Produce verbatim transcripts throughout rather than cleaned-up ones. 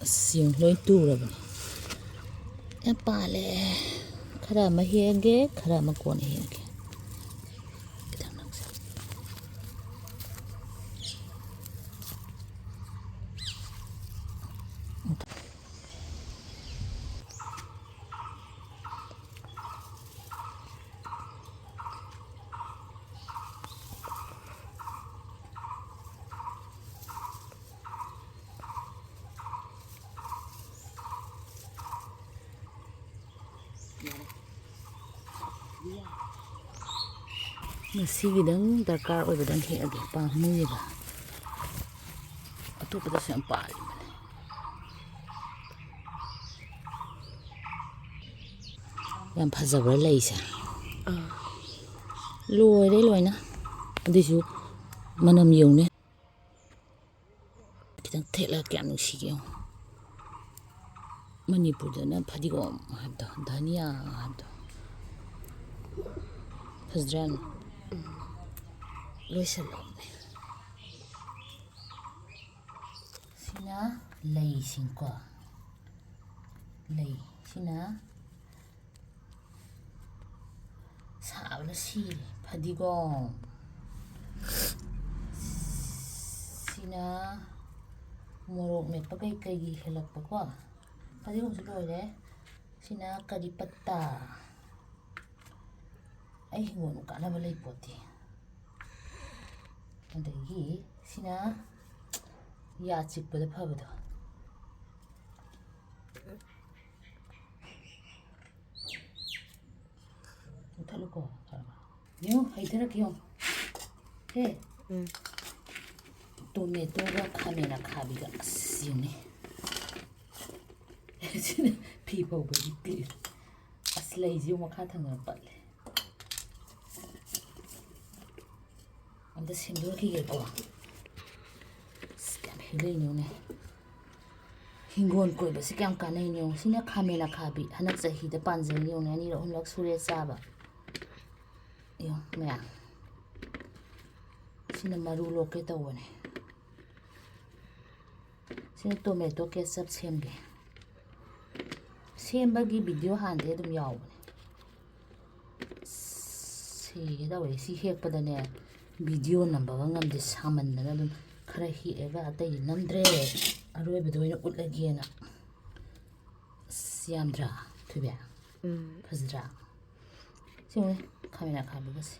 ꯑꯁ, ꯌꯦꯡꯉꯨ, ꯂꯣꯏ ꯇꯨꯔꯕꯅꯤ꯫ ꯌꯥꯝ ꯄꯥꯜꯂꯦ꯫ ꯈꯔ ꯑꯃ ꯍꯦꯛꯑꯒꯦ, ꯈꯔ ꯑꯃ ꯀꯣꯟꯅ ꯍꯦꯛꯑꯒꯦ꯫ ꯈꯤꯇꯪ ꯅꯛꯁ-, ꯉꯁꯤꯒꯤꯗꯪ ꯗꯔꯀꯥꯔ ꯑꯣꯏꯕꯗꯪ ꯍꯦꯛꯑꯒꯦ, ꯄꯥꯝꯃꯨꯏꯌꯦꯕ꯫ ꯑꯇꯣꯞꯄꯗꯁꯨ ꯌꯥꯝ ꯄꯥꯜꯂꯤꯕꯅꯦ꯫ ꯌꯥꯝ ꯐꯖꯕ꯭ꯔꯥ ꯂꯩꯁꯦ? ꯑꯥ꯫ ꯂꯣꯏꯔꯦ ꯂꯣꯏꯅ꯫ ꯑꯗꯨꯏꯁꯨ ꯃꯅꯝ ꯌꯦꯡꯉꯨꯅꯦ꯫ ꯈꯤꯇꯪ ꯊꯦꯠꯂꯒ ꯀꯌꯥꯝ ꯅꯨꯡꯁꯤꯒꯦ ꯌꯦꯡꯉꯣ꯫ ꯃꯅꯤꯄꯨꯔꯗꯅ ꯐꯗꯤꯒꯣꯝ ꯍꯥꯏꯕꯗꯣ, ꯙꯅꯤꯌꯥ ꯍꯥꯏꯕꯗꯣ꯫ ꯐꯖꯗ꯭ꯔꯥ ꯌꯥꯝꯅ? ꯂꯣꯏꯁꯜꯂꯛꯑꯕꯅꯦ꯫ ꯁꯤꯅ ꯂꯩꯁꯤꯡꯀꯣ꯫ ꯂꯩ꯫ ꯁꯤꯅ ꯁꯥꯕꯅ ꯁꯤꯔꯦ꯫ ꯐꯗꯤꯒꯣꯝ꯫ ꯁꯤꯅ ꯃꯣꯔꯣꯛ ꯃꯦꯠꯄ ꯀꯩꯀꯩꯒꯤ ꯍꯦꯜꯂꯛꯄꯀꯣ꯫ ꯐꯗꯤꯒꯣꯝꯁꯨ ꯂꯣꯏꯔꯦ꯫ ꯁꯤꯅ ꯀꯔꯤ ꯄꯠꯇꯥ꯫ ꯑꯩ ꯍꯤꯡꯒꯣꯜ ꯀꯥꯟꯅꯕ ꯂꯩ ꯄꯣꯠꯇꯦ꯫ ꯑꯗꯒꯤ ꯁꯤꯅ ꯌꯥ ꯆꯤꯛꯄꯗ ꯐꯕꯗꯣ꯫ ꯃꯨꯊꯠꯂꯨꯀꯣ꯫ ꯌꯦꯡꯉꯨ, ꯍꯩꯊꯔꯛꯀꯦ ꯌꯦꯡꯉꯨ꯫ ꯍꯦ꯫ ꯎꯝ꯫ ꯇꯣꯃꯦꯇꯣꯒ ꯈꯥꯃꯦꯟ ꯑꯈꯥꯕꯤꯒ꯫ ꯑꯁ, ꯌꯦꯡꯉꯨꯅꯦ꯫ ꯁꯤꯅ ꯐꯤ ꯐꯧꯕꯒꯤ ꯇꯦꯛ-, ꯑꯁ, ꯂꯩꯁꯦ ꯃꯈꯥ ꯊꯪꯕ ꯄꯠꯂꯦ꯫ ꯑꯝꯇ ꯁꯦꯝꯗꯣꯛꯈꯤꯒꯦꯀꯣ꯫ ꯑꯁ, ꯀꯌꯥꯝ ꯍꯦꯛꯂꯛꯏꯅꯣꯅꯦ꯫ ꯍꯤꯡꯒꯣꯜ ꯀꯣꯏꯕꯁꯤ ꯀꯌꯥꯝ ꯀꯥꯟꯅꯩꯅꯣ ꯌꯦꯡꯉꯣ꯫ ꯁꯤꯅ ꯈꯥꯃꯦꯟ ꯑꯈꯥꯕꯤ꯫ ꯍꯟꯗꯛ ꯆꯍꯤꯗ ꯄꯥꯟꯖꯔꯤ ꯌꯦꯡꯉꯣꯅꯦ꯫ ꯑꯅꯤꯔꯛ ꯑꯍꯨꯝꯂꯛ ꯁꯨꯔꯦ ꯆꯥꯕ꯫ ꯌꯦꯡꯉꯣ ꯃꯌꯥꯝ꯫ ꯁꯤꯅ ꯃꯔꯨ ꯂꯣꯛꯀꯦ ꯇꯧꯕꯅꯦ꯫ ꯑꯩꯅ tomato ketchup ꯁꯦꯝꯒꯦ꯫ ꯁꯦꯝꯕꯒꯤ video ꯍꯥꯟꯅꯗꯤ ꯑꯗꯨꯝ ꯌꯥꯎꯕꯅꯦ꯫ ꯁꯤꯒꯦ ꯇꯧꯋꯦ꯫ ꯁꯤ ꯍꯦꯛꯄꯗꯅꯦ video ꯅꯝꯕꯒ ꯉꯝꯗꯦ, ꯁꯥꯃꯟꯗꯅ꯫ ꯑꯗꯨꯝ ꯈꯔ ꯍꯦꯛꯑꯒ ꯑꯇꯩꯗꯤ ꯅꯝꯗ꯭ꯔꯦ, ꯑꯔꯣꯏꯕꯗ ꯑꯣꯏꯅ ꯎꯠꯂꯒꯦꯅ꯫ ꯑꯁ, ꯌꯥꯝꯗ꯭ꯔꯥ, ꯊꯣꯏꯕꯤ? ꯎꯝ꯫ ꯐꯖꯗ꯭ꯔꯥ? ꯁꯤ ꯌꯦꯡꯉꯨꯅꯦ, ꯈꯥꯃꯦꯟ ꯑꯈꯥꯕꯤꯒꯁꯦ꯫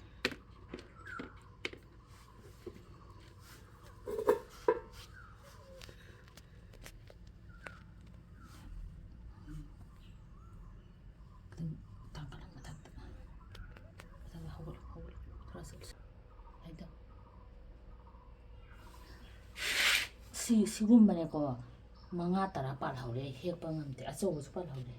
ꯈꯤꯇꯪ ꯊꯥꯡꯒꯠꯂꯣ ꯃꯊꯛꯇ꯫ ꯃꯊꯛꯇ ꯍꯧꯒꯠꯂꯣ, ꯍꯧꯒꯠꯂꯣ꯫ ꯈꯔ ꯆꯠꯂꯨ꯫ ꯍꯥꯏꯗꯧ꯫ ꯁꯤ, ꯁꯤꯒꯨꯝꯕꯅꯦꯀꯣ, ꯃꯉꯥ ꯇꯔꯥ ꯄꯥꯜꯍꯧꯔꯦ, ꯍꯦꯛꯄ ꯉꯝꯗꯦ꯫ ꯑꯆꯧꯕꯁꯨ ꯄꯥꯜꯍꯧꯔꯦ꯫